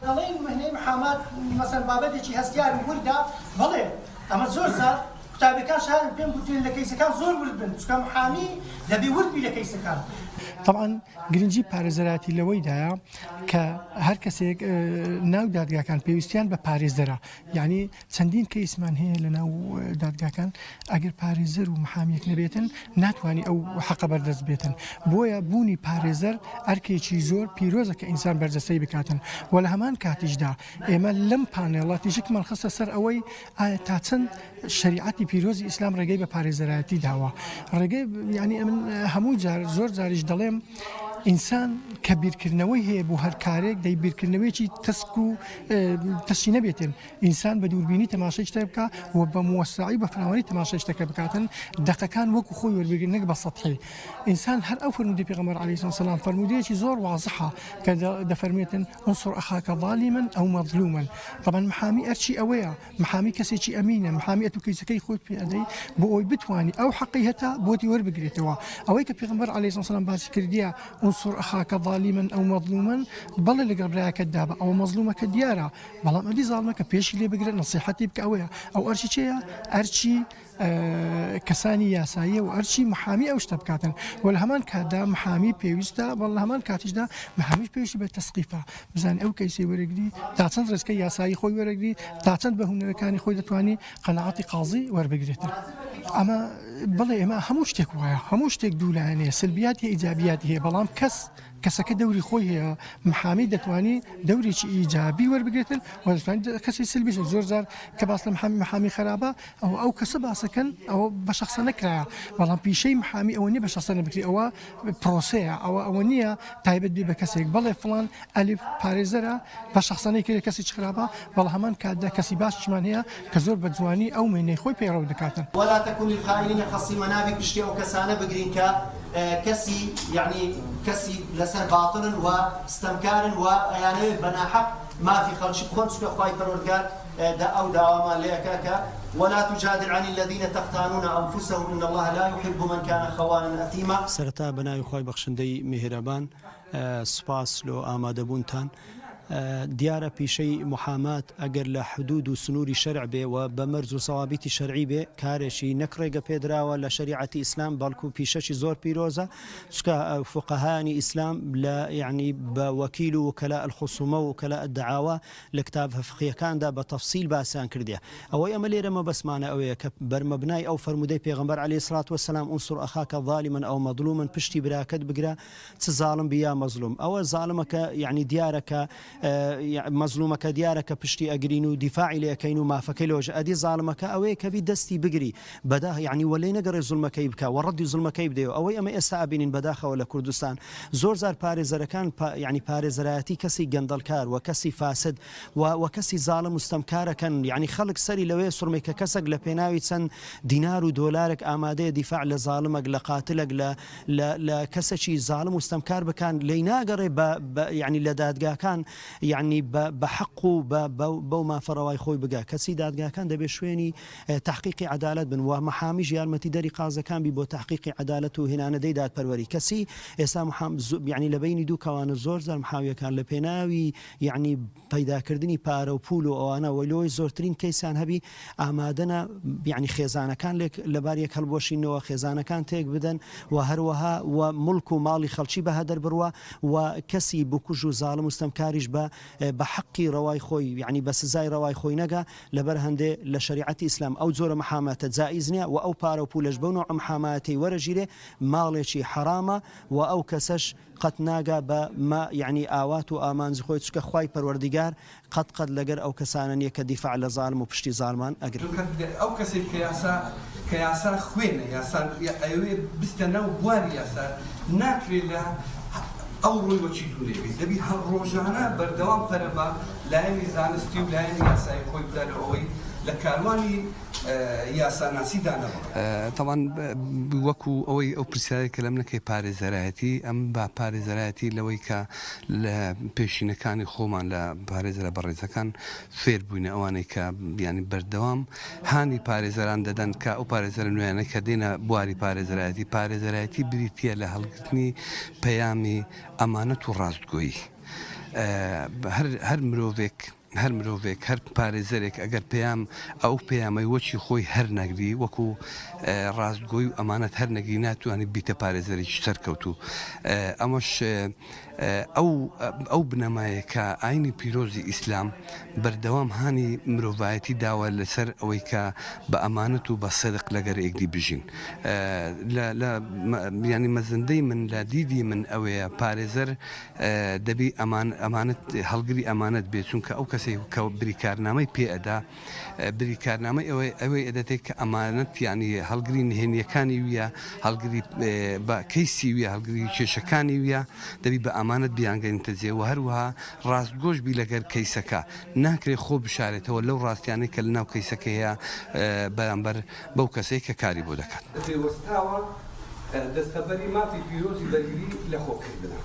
دەڵێین مهنەی محامات مەسەن بابەتێکی هەستیار و وردە، بەڵێ ئەمە زۆر جار قوتابیەکان شایان پێم گوتوون لە کەیسەکان زۆر ورد بن چونکە محامی دەبێ ورد بی لە کەیسەکان. تەبعەن گرنگی پارێزەرایەتی لەوەیدایە کە هەر کەسێک ناو دادگاکان پێویستیان بە پارێزەرە یعنی چەندین کەیسمان هەیە لە ناو دادگاکان ئەگەر پارێزەر و محامیەک نەبێتن ناتوانانی ئەو حەقە بەردەست بێتن بۆیە بوونی پارێزەر ئەرکێکی زۆر پیرۆزە کە ئینسان بەرجەستەی بکاتن و لە هەمان کاتیشدا ئێمە لەم پانێڵە تیشکمان خستە سەر ئەوەی ئایا تا چەند شەریعەتی پیرۆزی ئیسلام ڕێگەی بە پارێزەرایەتی داوە ڕێگەی یعنی ئەمن هەموو جار زۆر جاریش دەڵێم ئینسان کە بیرکردنەوەی هەیە بۆ هەر کارێک دەی بیرکردنەوەیەکی تەسک و تەسی نەبێتن ئینسان بە دووربینی تەماشای شتێک بکا و بە موەسەعی بە فراوانی تەماشای شتەکە بکاتن دەقەکان وەکو خۆی وەربگرن نەک بە سەتحی ئینسان هەر ئەو فەرموودەی پێغەمبەر عەلەیهی سەلام فەرموودەیەکی زۆر وازحە کە دەفەرموێتن انصر اخاک ظالما او مظلوما طبعا محامی ئەرچی ئەوەیە محامی کەسێکی ئەمینە محامی ئەتو کەیسەکەی خۆت پێ ئەدەی بۆ ئەوەی بتوانی ئەو حەقی هەتا بۆتی وەربگرێتەوە ئەوەی کە پێغەمبەر عەلەیهی سەلام باسی کردیە انصر اخاک ظالما او مظلوما بەڵێ لەگەڵ برایەکەت دابە ئەوە مەزلومەکە دیارە بەڵام ئەدی زاڵمەکە پێشی لێ بگرە نەسیحەتی بکە ئەوەیە ئەو ئەرچی چێە ئەرچی کەسانی یاساییە و ئەرچی محامی ئەو شتە بکاتن و لە هەمان کاتدا محامی پێویستە بەڵ لە هەمان کاتیشدا محامیش پێویستی بە تەسقیفە بزانانی ئەو کەیسی وەرەگری تا چەند ڕێزکە یاسایی خۆی وەرەگری تا چەند بە هونەرەکانی خۆی دەتوانانی قەناعەتی قازی وەربگرێتن ئەمە بڵێ ئێمە هەموو شتێک وایە هەموو شتێک دوولایەنەیە سلبیات هەیە ئیجابیات هەیە بەڵام کەس کەسەکە دەوری خۆی هەیە محامی دەتوانی دەورێکی ئیجابی وەربگرێتن و دەتوانیت کەسی سلبیش زۆر جار کە باس لە محامی محامی خراپە ئەو ئەو کەسە باسەکەن ئەوە بە شخصە نەکرایە بەڵام پیشەی محامی ئەوە نیە بە شخصە نەبکری ئەوە پرۆسەیە ئەوە ئەوە نییە تایبەت بێ بە کەسێک بەڵێ فڵان ئەلیف پارێزەرە بە شخصەنەی کرێ کەسی خراپە بەڵام هەمان کاتدا کەسی باشیشمان هەیە کە زۆر بە جوانی ئەو مێنەی خۆی پەیڕەو دەکاتن. ولا تکن للخائنین خصیما نابی پشتی ئەو کەسانە بگرین کە کەسی یەعنی کەسی لەسەر باتڵن و ستەمکارن و ئەیانەوێت بە ناحەق مافی خەڵکی بخۆن چونکە خوای پەروەردگار دا ئەو داوامان لێ ئەکا کە ولا تجادل عن الذین تختانون انفسهم ان اللە لا یحب من کان خوانا اثیما. سەرەتا بەناوی خوای بەخشندەی میهرەبان سوپاس لۆ ئامادەبوونتان. دیارە پیشەی محامات ئەگەر لە حدود و سنووری شەرع بێ و بە مەرج و سەوابیتی شەرعی بێ کارێکی نەک ڕێگە پێدراوە لە شەریعەتی ئیسلام بەڵکو پیشەکی زۆر پیرۆزە چونکە فوقەهانی ئیسلام لە یعنی بە وەکیل و وکلاء الخصومە و وکلاء الدعاوە لە کتابە فقهیەکاندا بە تەفسیل باسیان کردیە ئەوەی ئەمە لێرە مەبەستمانە ئەوەیە کە بەرمەبنای ئەو فەرموودەی پێغەمبەر علیە الصلوة والسلام انصر اخاک ظالما او مظلوما پشتی براکەت بگرە چ زاڵم بی یا مەزڵوم ئەوە زاڵمەکە یەعنی دیارە کە مەزڵومەکە دیارە کە پشتی ئەگرین و دیفاعی لێ ئەکەین و مافەکەی لۆژ ئەدی زاڵمەکە ئەوەیە کە بی دەستی بگری بەدا یەعنی وەلێ نەگەڕێ زوڵمەکەی بکا وە ڕەدی زوڵمەکەی بدەیەوە ئەوەی ئەمە ئێستا ئەبینین بەداخەوە لە کوردستان زۆر جار پارێزەرەکان یەعنی پارێزەرایەتی کەسی گەندەڵکار وە کەسی فاسد و وە کەسی زاڵم و ستەمکارەکەن یەعنی خەڵک سەری لەوەیە سوڕمێ کە کەسەک لە پێناوی چەند دینار و دۆلارێک ئامادەیە دیفاع لە زاڵمەک لە قاتلەک لە لە لە کەسەکی زاڵم و ستەمکار بکان لێی ناگەڕێ بە بە یەعنی لە دادگاکان یەعنی بە بە حەق و بە بە بەو مافە ڕەوای خۆی بگا کەچی دادگاکان دەبێ شوێنی تەحقیقی عەدالەت بن و محامیش یارمەتی دەری قازەکان بی بۆ تەحقیقی عەدالەت و هێنانەدەی دادپەروەری کەچی ئێستا محام یەعنی لە بەینی دوو کەوانە زۆر جار محاویەکان لە پێناوی یەعنی پەیداکردنی پارە و پول و ئەوانە وە لۆی زۆرترین کەیسیان هەبی ئامادەنە یەعنی خێزانەکان لێک لەبار یەک هەڵبوەشینەوە خێزانەکان تێک بدەن و هەروەها و موڵک و ماڵی خەڵکی بە هەدەر بڕوا و کەسی بکوژ و زاڵم و ستەمکاریش بە بە حەقی ڕەوای خۆی یەعنی بە سزای ڕەوای خۆی نەگا لەبەر هەندێ لە شەریعەتی ئیسلام ئەو جۆرە محاماتە جائیز نیە و ئەو پارە و پولەش بەو نەوعە محاماتەی وەرەگیرێ ماڵێکی حەرامە و ئەو کەسەش قەت ناگا بە مە یەعنی ئاوات و ئامانجی خۆی چونکە خوای پەروەردیگار قەت قەت لەگەر ئەو کەسانە نیە کە دیفاع لە زالم و پشتی زالمان ئەگرن. چونکە ئەو کەسەی کە یاسا کە یاسا خوێنە یاسا ئەیەوێ بچتە ناو بواری یاسا ناکرێ لە ئەو ڕۆی وەکی دوونێ بی دەبی هەر ڕۆژانە بەردەوام پەرە بە لایەنی زانستی و لایەنی یاسایی خۆی بدا لۆ ئەوەی لە کاروانی یاساناسی دانەبڕێ. تەبعەن وەکو ئەوەی ئەو پرسیارەی کە لەم نەکەی پارێزەرایەتی ئەم با پارێزەرایەتی لەوەی کە لە پێشینەکانی خۆمان لە پارێزەرە بەڕێزەکان فێر بووینە ئەوانەی کە یانی بەردەوام هانی پارێزەران دەدەن کە ئەو پارێزەرە نوێیانە کە دێنە بواری پارێزەرایەتی پارێزەرایەتی بریتییە لە هەڵگرتنی پەیامی ئەمانەت و ڕاستگۆیی. هەر هەر مرۆڤێک هەر مرۆڤێک هەر پارێزەرێک ئەگەر پەیام ئەو پەیامەی وەکی خۆی هەر نەگری وەکو ڕاستگۆی و ئەمانەت هەر نەگری ناتوانانی بیتە پارێزەرێکی سەرکەوتوو ئەمەش ئەو ئەو بنەمایە کە ئاینی پیرۆزی ئیسلام بەردەوام هانی مرۆڤایەتی داوە لەسەر ئەوەی کە بە ئەمانەت و بە سدق لەگەر ئێکدی بژین لە لە یانی مەزندەی من لە دیدی من ئەوەیە پارێزەر دەبی ئەمان ئەمانەت هەڵگری ئەمانەت بێ چونکە ئەو کەسەی کە بریکارنامەی پێ ئەدا بریکارنامەی ئەوەی ئەوەی ئەدەتێ کە ئەمانەت یانی هەڵگری نهێنیەکانی ویە هەڵگری بە کەیسی ویە هەڵگری کێشەکانی ویە دەبی بە ئەمانەت بیانگەینتە جێ وە هەروەها ڕاستگۆش بی لەگەر کەیسەکە ناکرێ خۆ بشارێتەوە لەو ڕاستیانەی کە لەناو کەیسەکە هەیە بەرامبەر بەو کەسەی کە کاری بۆ دەکات. پێوەستاوە دەستەبەری مافی پیرۆزی بەرگری لە خۆ کردنە.